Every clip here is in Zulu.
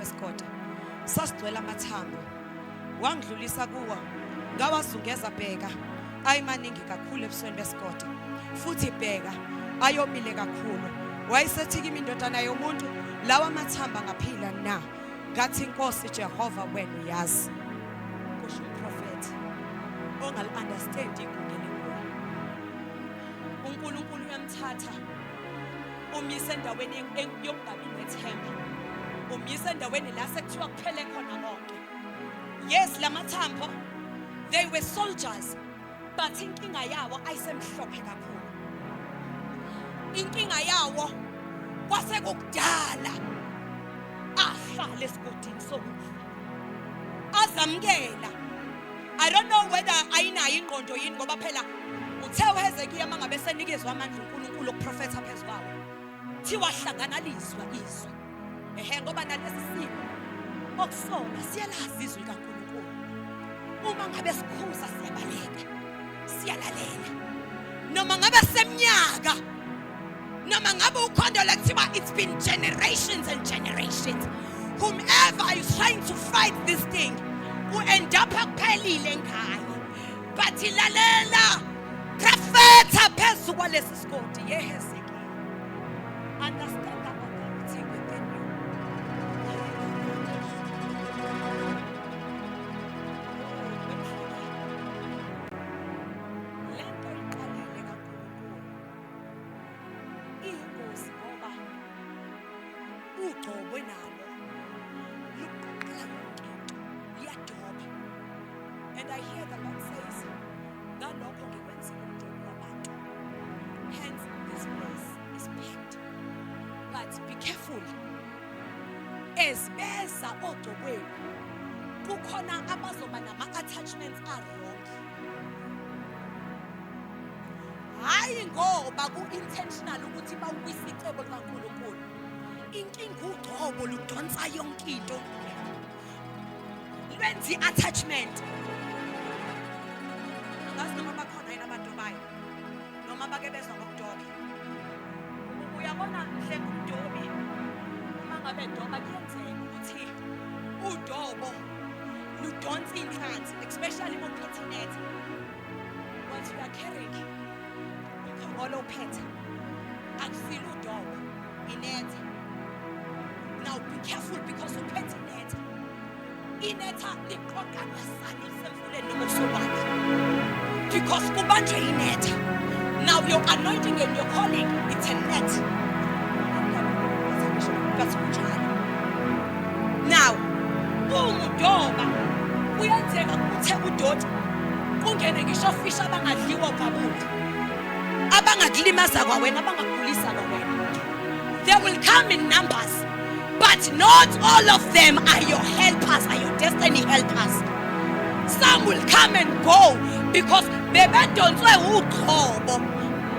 kwesigodi, sasigcwele amathambo. Wangidlulisa kuwo, ngawazungeza, bheka, ayemaningi kakhulu ebusweni besigodi, futhi bheka, ayomile kakhulu. Wayesethi kimi, ndodana yomuntu, lawa mathambo angaphila na? Ngathi, Nkosi Jehova, wena uyazi. Kusho umprofethi ongali-understand igunya elikuye. UNkulunkulu uyamthatha umyise endaweni yokungabi nethemba, umyise endaweni la sekuthiwa kuphele khona konke. Yes, lamathambo, they were soldiers, but inkinga yawo ayisemhlophe kakhulu. Inkinga yawo kwase kukudala ahlala esigodini sokufa, azamukela. I don't know whether ayinayo ingqondo yini, ngoba phela uthe uHezekiya mangabe senikezwa amandla uNkulunkulu okuprofetha phezu kwawo, thiwa hlanganalizwa izwi. Ehe, ngoba nalesi simo okusona siyalazi izwi likaNkulunkulu. Uma ngabe sikhuza siyabaleka, siyalalela. Noma ngabe seminyaka, noma ngabe ukhondo lekuthiwa it's been generations and generations, whomever is trying to fight this thing u-end up akuphelile ngaye. But lalela, profetha phezu kwalesi sigodi yeHezekiya. Understand the authority within you. Lento iqalile kaNkulunkulu iyingozi, ngoba ugcobwe nalo luqoqela yonke into, liyadoba. And I hear the Lord says, ngalokho ngikwenzile umdobi wabantu. Hence this place is packed, but be careful as beza ogcobweni, kukhona abazoba nama-attachments a-wrong. Hhayi ngoba ku-intentional ukuthi bawise icebo likaNkulunkulu. Inkinga, ugcobo ludonsa yonke into, lwenza i-attachment. Angazi noma bakhona yini abadobayo, noma bake bezwa ngokudoba. Uyabona, mhle umdobi uma ngabe doba, kuyenzeka ukuthi udobo ludonsa inhlanzi, especially uma uphethe inet. What you are carrying, umphongolo uphethe, akusilo udobo, inetha. Now be careful, because uphethe inetha. Inetha liqoqa kwasani lisemfuleni noma kusolwandle, because kubanjwe inetha. Now your anointing and your calling, it's a net, but kunjalo. Now uma udoba, kuyenzeka kuthe udoti kungene ngisho fish abangadliwa kwabantu, abangakulimaza kwawena, abangakugulisa kwawena. They will come in numbers, but not all of them are your helpers, are your destiny helpers. Some will come and go because bebedonswe ugcobo,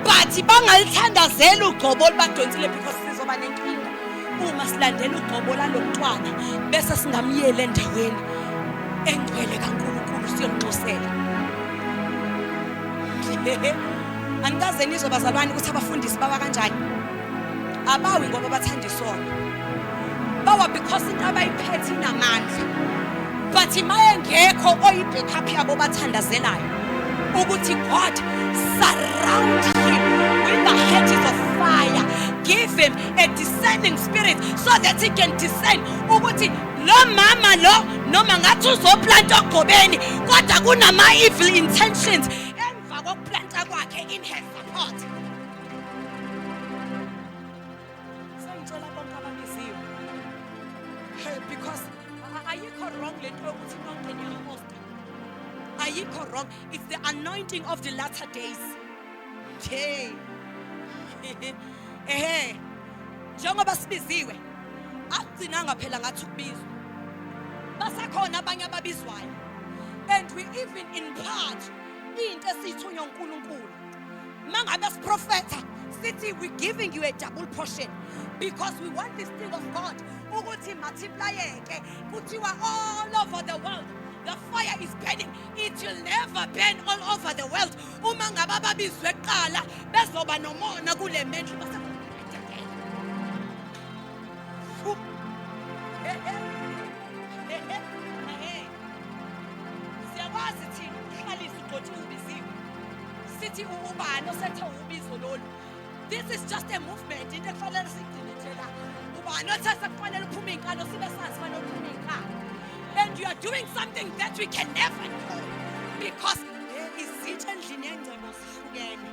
but bangalithandazela ugcobo olubadonsile, because sizoba nenkinga uma silandela ugcobo lalo mntwana bese singamyeli endaweni engcwele kaNkulunkulu siyomnxusela. Anikaze nizwe, bazalwane, ukuthi abafundisi bawa kanjani? Abawi ngoba bathanda isono, bawa because into abayiphethe inamandla. But mayengekho oyi-backup yabo bathandazelayo ukuthi God surround him with the hedges of fire, give him a discerning spirit so that he can discern ukuthi lo mama lo, noma ngathi uzoplanta ogqobeni, kodwa kunama-evil intentions emva kokuplanta kwakhe in her support. Sengitshela bonke ababiziwe. Hey, because ayikho wrong lento yokuthi nonke niyahosta, ayikho wrong. It's the anointing of the latter days. Hey, ehe, njengoba sibiziwe, akugcinanga phela ngathi ukubizwa, basakhona abanye ababizwayo. And we even in part into esiyithunywa uNkulunkulu. Mangabe siprofetha sithi we giving you a double portion because we want this thing of God ukuthi multiplyeke. Kuthiwa all over the world the fire is burning. It will never burn all over the world uma ngabe ababizwe kuqala bezoba nomona kule mendlu base. Asikwazi thina ukuhlalisa ugcotshiwe ubiziwe. Sithi ubani osethe ubizo lolu. This is just a movement into ekufanele sigcine nje la. Ubani othe sekufanele uphume inkalo sibe sazi fanele uphume inkalo. And you are doing something that we can never do because izitsha endlini yengcebo zihlukene.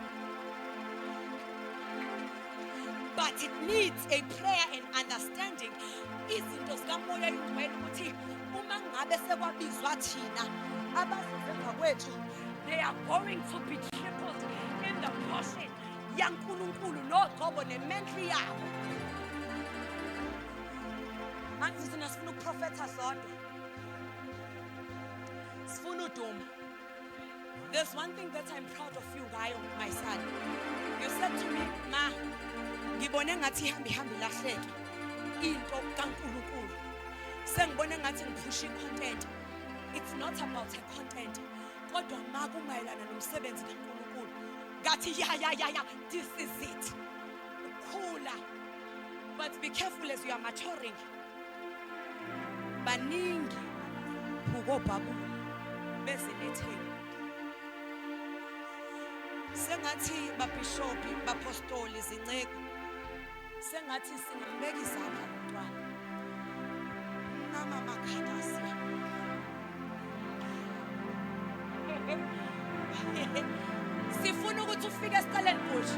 But it needs a prayer and understanding izinto zikamoya ingcwele ukuthi uma ngabe sekwabizwa thina abazoza emva kwethu they are going to be tripled in the portion yaNkulunkulu nogcobo nementli yabo. Angithi thina sifuna ukuprofetha sodwa, sifuna udumo. There's one thing that I'm proud of you ngayo, my son. You said to me, ma, ngibone ngathi ihambe ihambe ilahleke into kaNkulunkulu. Sengibone ngathi ngiphusha i-content. It's not about a content. Kodwa ma kumayelana nomsebenzi kaNkulunkulu. Ngathi ya ya ya ya, this is it. Ukhula. But be careful as you are maturing. Baningi abazobhabula bezeletheni. Sengathi babhishobhi, bapostoli, zinceku, sengathi singambeka izandla lomntwana. Mama makhadasi. Sifuna ukuthi ufike eStellenbosch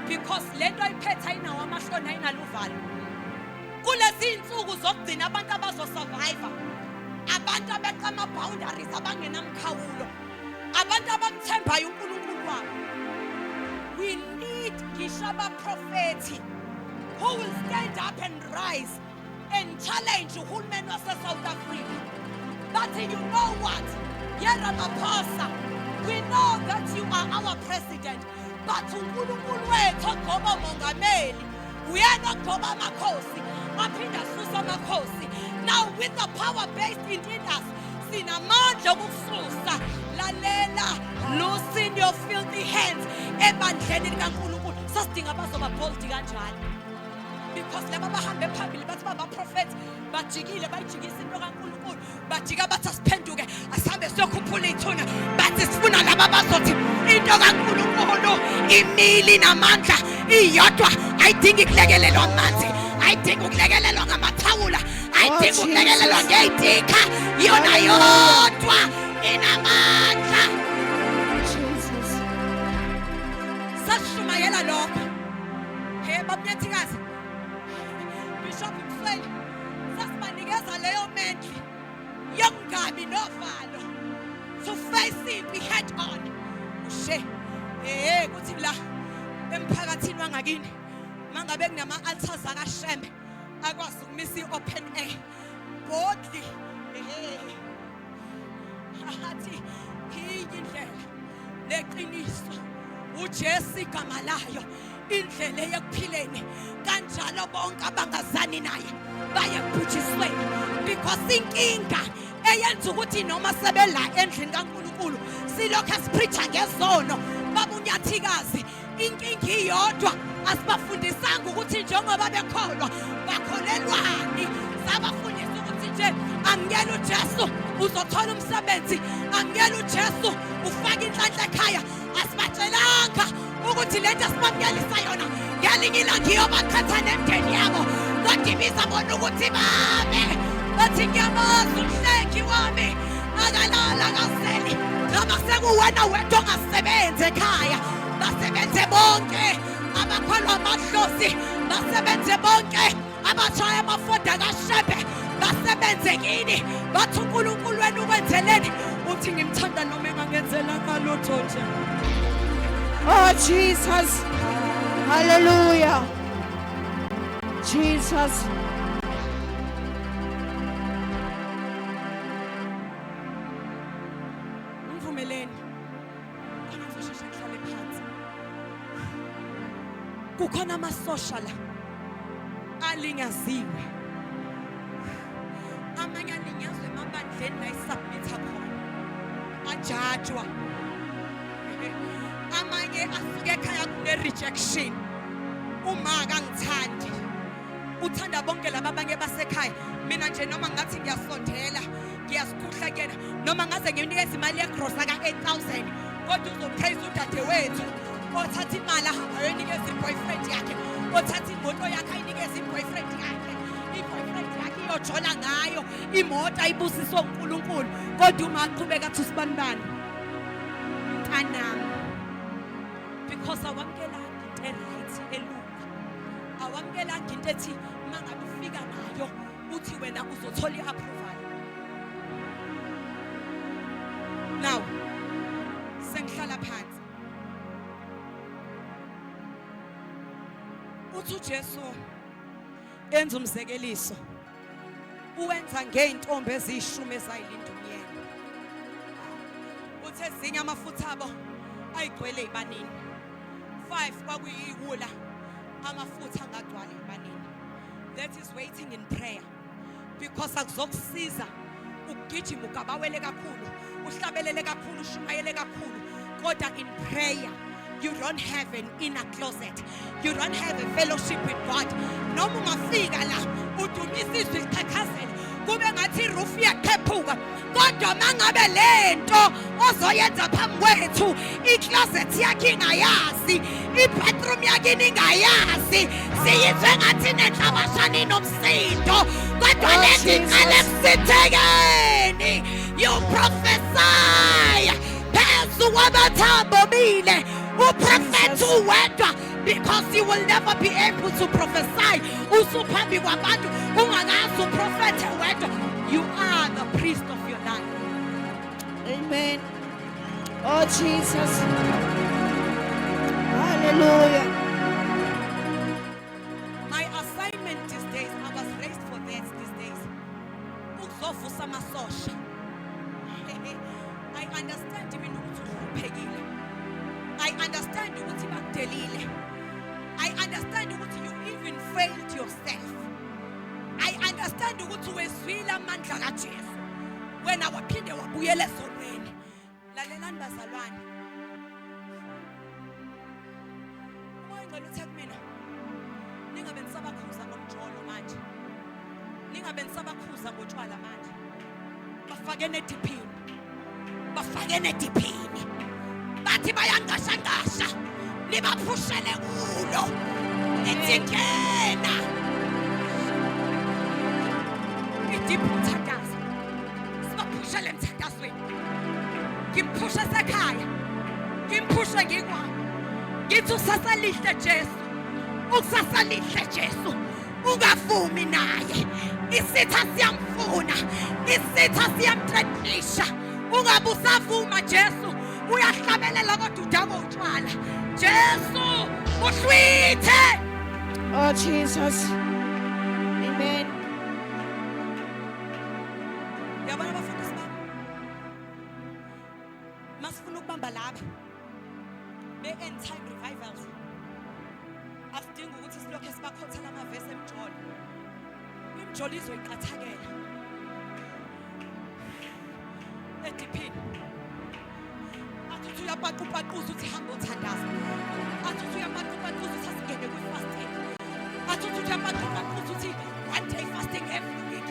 because lento ayiphethe ayinawo amahloni ayinaluvalo. Kulezi insuku zokugcina abantu abazosurvive, abantu abeqa ama-boundaries abangenamkhawulo, abantu abamthembayo uNkulunkulu wabo. We need ngisho abaprofethi who will stand up and rise and challenge uhulumeni wase-South Africa. But you know what? Ye Ramaphosa, we know that you are our president, but uNkulunkulu wethu ogcoba mongameli uyena ogcoba amakhosi aphinde asuse amakhosi. Now with the power based in us, sinamandla okukususa. Lalela, loosen your filthy hands ebandleni likaNkulunkulu. Sasidinga abazoba bold kanjalo. Because laba bahambe phambili bathi babaprofethi bajikile bayijikisa into kaNkulunkulu, bajika bathi asiphenduke asihambe siyokhuphula ithuna, bathi sifuna laba bazothi into kaNkulunkulu imili namandla iyodwa, ayidingi kulekelelwa amanzi, ayidingi ukulekelelwa ngamathawula, ayidingi ukulekelelwa ngey'tikha, yona yodwa inamandla. Jesus. Sasishumayela lokho. He babunyathikazi, Bishop Msweli, sasibanikeza leyo mentli yokungabi novalo to face impi head on. Ushe kuthi la emphakathini wangakini mangabe kunama altars akaShembe akwazi ukumisa i-open air boldly, athi inye indlela neqiniso uJesu igama layo, indlela eyekuphileni, kanjalo bonke abangazani naye baye kubhujisweni. Because inkinga eyenza ukuthi noma sebela endlini kaNkulunkulu silokhu esipreacha ngezono babunyathikazi, inkinga iyodwa, asibafundisanga ukuthi njengoba bekholwa bakholelwani. Sabafundisa ukuthi nje amukela uJesu uzothola umsebenzi, amukela uJesu ufaka inhlanhla ekhaya. Asibatshelanga ukuthi lento esibamukelisa yona ngelinye ilanga iyobaqhatha nemndeni yabo, kodwa ibiza bona ukuthi bame bathi ngiyamazi umhlengi wami akalala akazeli. Noma sekuwena wedwa ongasebenzi ekhaya, basebenze bonke abakholwa amadlozi, basebenze bonke abashaya amafoda kaShembe, basebenze kini, bathi uNkulunkulu wenu ukwenzeleni, uthi ngimthanda noma engangenzelanga lutho nje. Oh Jesus. Hallelujah. Jesus. Ngivumeleni khona ngizosheshe ngihlale phansi. Kukhona amasosha la alinyaziwe, amanye alinyazwe emabandleni la isubmitha khona, ajajwa, amanye asuke ekhaya kune-rejection, uma akangithandi uthanda bonke laba abanye basekhaya, mina nje noma ngathi ngiyasondela. Uyazikhuhla kuyena noma ngaze ngimnikeze imali yegrosa ka-8000 kodwa uzopraise udadewethu othatha imali ahamba ayoyinikeza i-boyfriend yakhe, othatha imoto yakhe ayinikeze i-boyfriend yakhe, i-boyfriend yakhe iyojola ngayo imoto ayibusiswe uNkulunkulu, kodwa uma aqhubeka athi usibanibani mntanami, because awamukelanga into e-right elula, awamukelanga into ethi uma ngabe ufika nayo uthi wena uzothola i-approval. Now sengihlala phansi, uthi uJesu enza umzekeliso, uwenza ngey'ntombi eziyishumi ezayilinda umyeni. Uthi ezinye amafutha abo ayigcwele ey'banini, 5 kwakuyiwula amafutha angagcwala ey'banini. That is waiting in prayer, because akuzokusiza ukugijima ugabawele kakhulu, uhlabelele kakhulu, ushumayele kakhulu, kodwa in prayer you don't have an inner closet, you don't have a fellowship with God. Noma ungafika la udumisa izwi liqhaqhazela kube ngathi iroof iyaqhephuka, kodwa mangabe lento ozoyenza phambi kwethu icloset yakhe ingayazi, ibathroom yakini ingayazi, siyizwe ngathi nenhlabashana inomsindo, kodwa Oh, lento iqale Jesus. emsithekeni. You prophesy phezu kwamathambo omile, uprofetha Jesus. uwedwa, because you will never be able to prophesy usuphambi kwabantu ungakaze uprofethe wedwa. You are the priest of your life. Amen. Oh Jesus. Hallelujah. My assignment these days, I was raised for that these days. Ukuzovusa amasosha. I understand mina ukuthi uhluphekile. I understand ukuthi bakudelile. I understand ukuthi you even failed yourself. I understand ukuthi wezwile amandla kaJesu. Wena waphinde wabuyela ezonweni. Lalelani bazalwane. Umoya oNgcwele uthe kumina, ningabe nisabakhuza ngomjolo manje, ningabe nisabakhuza ngotshwala manje, bafake nediphini, bafake nediphini, bathi bayangashangasha, nibaphushele kulo, nithi ngena idiphi umthandazo, sibaphushele emthandazweni. Ngimphushe sekhaya, ngimphushe ngikwami, ngithi usasa lihle Jesu, ukusasa lihle Jesu, ungavumi naye, isitha siyamfuna, isitha siyamthreatenisha, ungabe usavuma Jesu. Uyahlabelela kodwa udakwa utshwala. Jesu uhlwithe. Oh Jesus. Amen. Uyabona abafundisi bami, masifuna ukubamba laba be-end time revivals, asidingi ukuthi silokhe sibakhothela amavesi emjolo. Imjolo izoyiqathakela ediphini. Athi uthi uyapaqupaquza, uthi hamba othandaza. Athi uthi uyapaqupaquza, uthi asingene kwi-fasting. Athi uthi uyapaqupaquza, uthi one day fasting every week.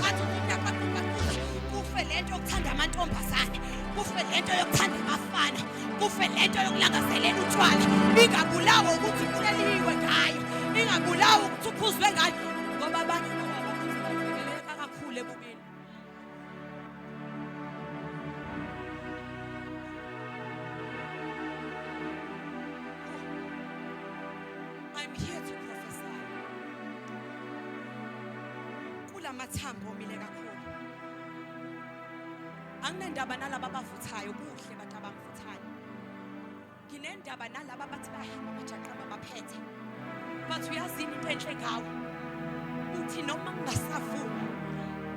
Athi uthi uyapaqupaquza, kufe lento yokuthanda amantombazane, kufe lento yokuthanda abafana, kufe lento yokulangazelela utshwala. Ingabulawa ukuthi utsheliwe ngayo, ingabulawa ukuthi uphuzwe ngayo, ngoba abanye bangabaphuzi bavikeleka kakhulu ebubini. I'm here to prophesy kulamathambo omile kakhulu. Anginendaba nalaba abavuthayo, kuhle bantu abamvuthayo. Nginendaba nalaba abathi bayahamba bajaqamba baphethe, bathi uyazini into enhle ngawe, uthi noma kungasavumi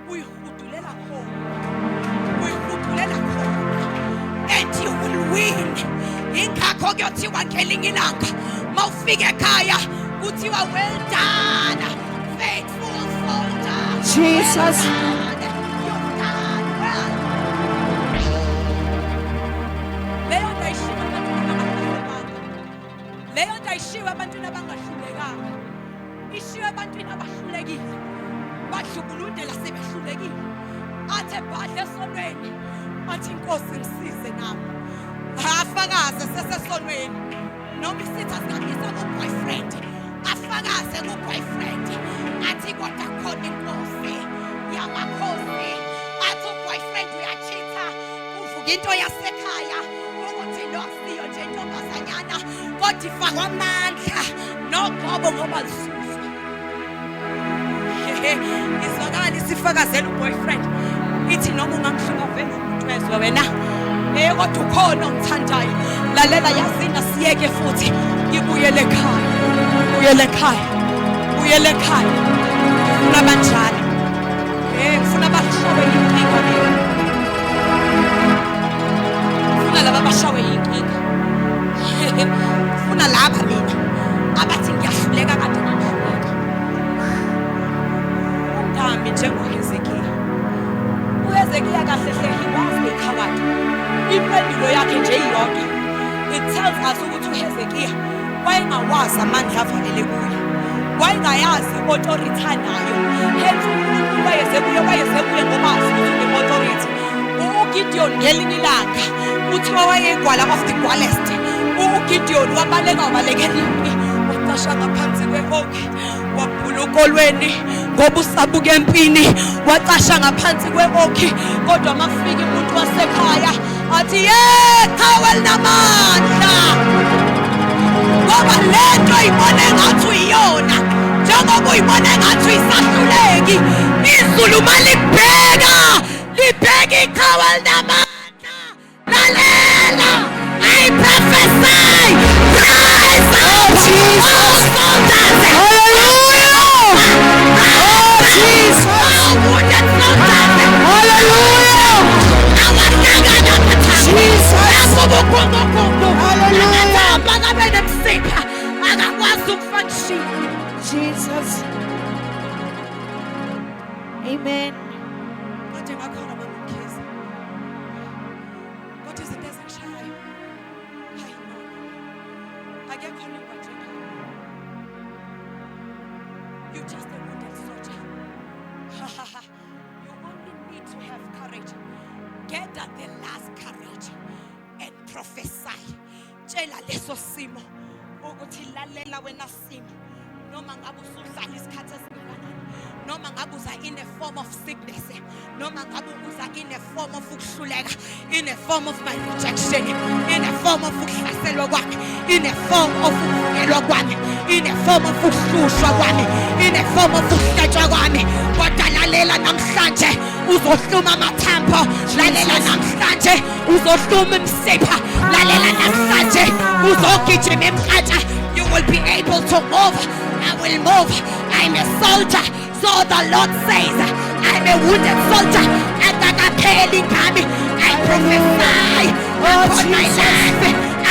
uyihudulela khona, uyihudulela khona, and you will win. Ingakho kuyothiwa ngelinye ilanga mawufika ekhaya kuthiwa, "Well done, faithful soldier." Jesus. Well done. You've done well. Leyo nto ayishiwo ebantwini abangahlulekanga, leyo nto ayishiwo ebantwini abangahlulekanga, ishiwo ebantwini abahlulekile, badlubulundela sebehlulekile, athi Athi ebhadle esonweni athi inkosi ngisize nami. Afakaze sesesonweni. Noma isitha singabisa ku-boyfriend afakaze ku-boyfriend athi kodwa khona inkosi yamakhosi athi u-boyfriend uyachitha kuvuka into yasekhaya ukuthi lo siyo nje intombazanyana kodwa ifakwa amandla nogobo ngoba lisuswa izwakala isifakazela uboyfriend ithi noma ungangihlupha vele umuntu wezwe wena eh kodwa ukhona ongithandayo lalela yazini asiyeke futhi ngibuyele ekhaya buyele ekhaya buyele ekhaya ngifuna abanjalo eh ngifuna abashawe inkinga mina ngifuna laba abashawe inkinga ngifuna laba mina abathi ngiyahluleka kade ngihluleka ungami njengoHezekiya uHezekiya kahle hle he was a coward impendulo yakhe nje iyodwa it tells us ukuthi uHezekiya wayengawazi amandla avalele kuye wayengayazi i-authority anayo hence uNkulunkulu wayeze kuye wayeze kuye ngoba azi ukuthi une-authority uGideon ngelinye ilanga kuthiwa wayegwala of the gwalest uGideon wabaleka wabalekela impi wacasha ngaphansi kwe-oak waphula ukolweni ngoba usabuka empini wacasha ngaphansi kwe-oak kodwa makufika umuntu wasekhaya athi ye qhawe linamandla ngoba lento uyibona engathi uyiyona njengoba uyibona engathi uyisahluleki izulu uma libheka libheka iqhawe linamandla lalela I prophesy rise up Oh, Jesus. all soldiers Hallelujah. Oh, Jesus. all wounded soldiers Hallelujah. awahlangana amathambo Jesus. akubukhungukhungu Hallelujah. amathambo akabe nemsipha akakwazi ukufunction Jesus. Amen. kade ngakhona mama uMkhize kodwa izinto ezingishayayo hayi no akekho olingwa njengami you just a wounded soldier you only need to have courage gather the last courage and prophesy tshela leso simo ukuthi lalela wena simo noma ngabe usudlala isikhathi esingakanani noma ngabe uza in a form of sickness noma ngabe uza in a form of ukuhluleka in a form of my rejection in a form of ukuhlaselwa kwami in a form of ukuvukelwa kwami in a form of ukuhlushwa kwami in a form of ukuhlatshwa kwami kodwa lalela namhlanje uzohluma amathambo lalela namhlanje uzohluma imsipha lalela namhlanje uzogijima emnkantsha you will be able to move I will move I'm a soldier so the Lord says I'm a wounded soldier akakapheli ngami I prophesy Oh, upon my Jesus. life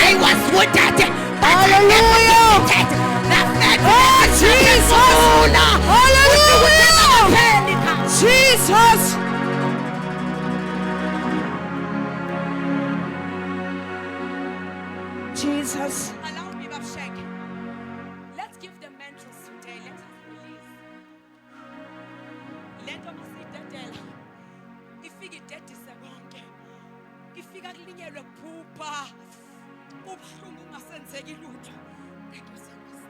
I was wounded but I never Hallelujah. defeated the fact Oh, Jesus. Hallelujah. Jesus. Jesus. Allow me, Babshek. Let's give the mantles today. Let us release. Lento masiyidedela. Ifike idedise konke. Ifika kulinyelwe kuphupha. Kubuhlungu kungasenzeki lutho. Thank you so much.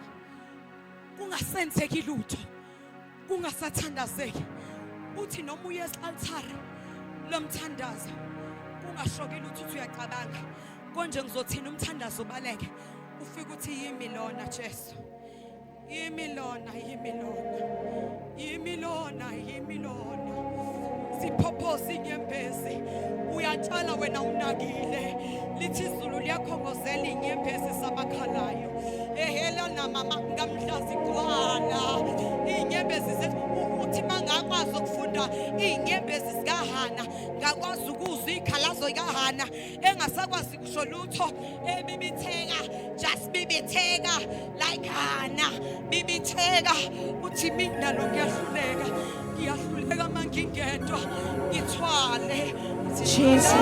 Kungasenzeki lutho. Kungasathandazeki. Uthi noma uye e-altare lomthandazo kungashoki lutho uthi uyacabanga. Konje ngizothina umthandazo ubaleke. Ufike uthi yimi lona Jesu. Yimi lona, yimi lona. Yimi lona, yimi lona. Siphophoza inyembezi. Uyatshala wena unakile. Lithi izulu liyakhongozela inyembezi zabakhalayo. Ehela na mama ngamhla zigcwala. Inyembezi zethu uthi mangakwazi ukufunda inyembezi zikaHana, ngakwazi ukuzwa ikhalazo zikaHana engasakwazi kusho lutho ebibitheka just bibitheka like Hana bibitheka uthi mina lo ngiyahluleka ngiyahluleka mangingedwa ngithwale uthi Jesus.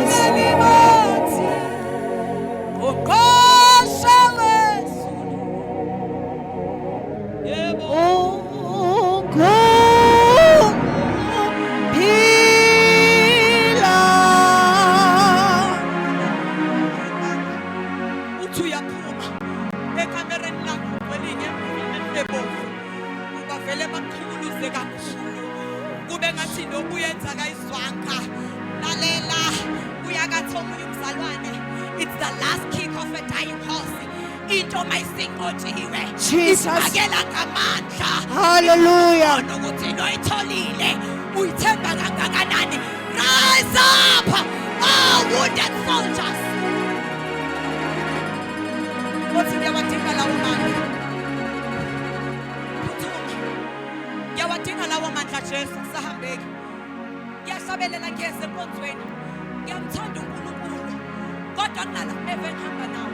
uqosha wezulu yebo Oh, go, peace. Umemeze kakhulu. Kube ngathi nokuyenza kayizwanga. Lalela, uyakathi omunye umzalwane. It's the last kick of a dying horse. Into mayisinqotshiwe. Jesus. Ifakela ngamandla. Hallelujah. Ubona ukuthi noyitholile uyithemba kangakanani. Rise up, all wounded soldiers. Othi ngiyawadinga lawo mandla. Phuthuma. Ngiyawadinga lawo mandla Jesu kusahambeki. Ngiyahlabelela ngiyeza enkonzweni. Ngiyamthanda uNkulunkulu. Kodwa kunala eve engihamba nawo.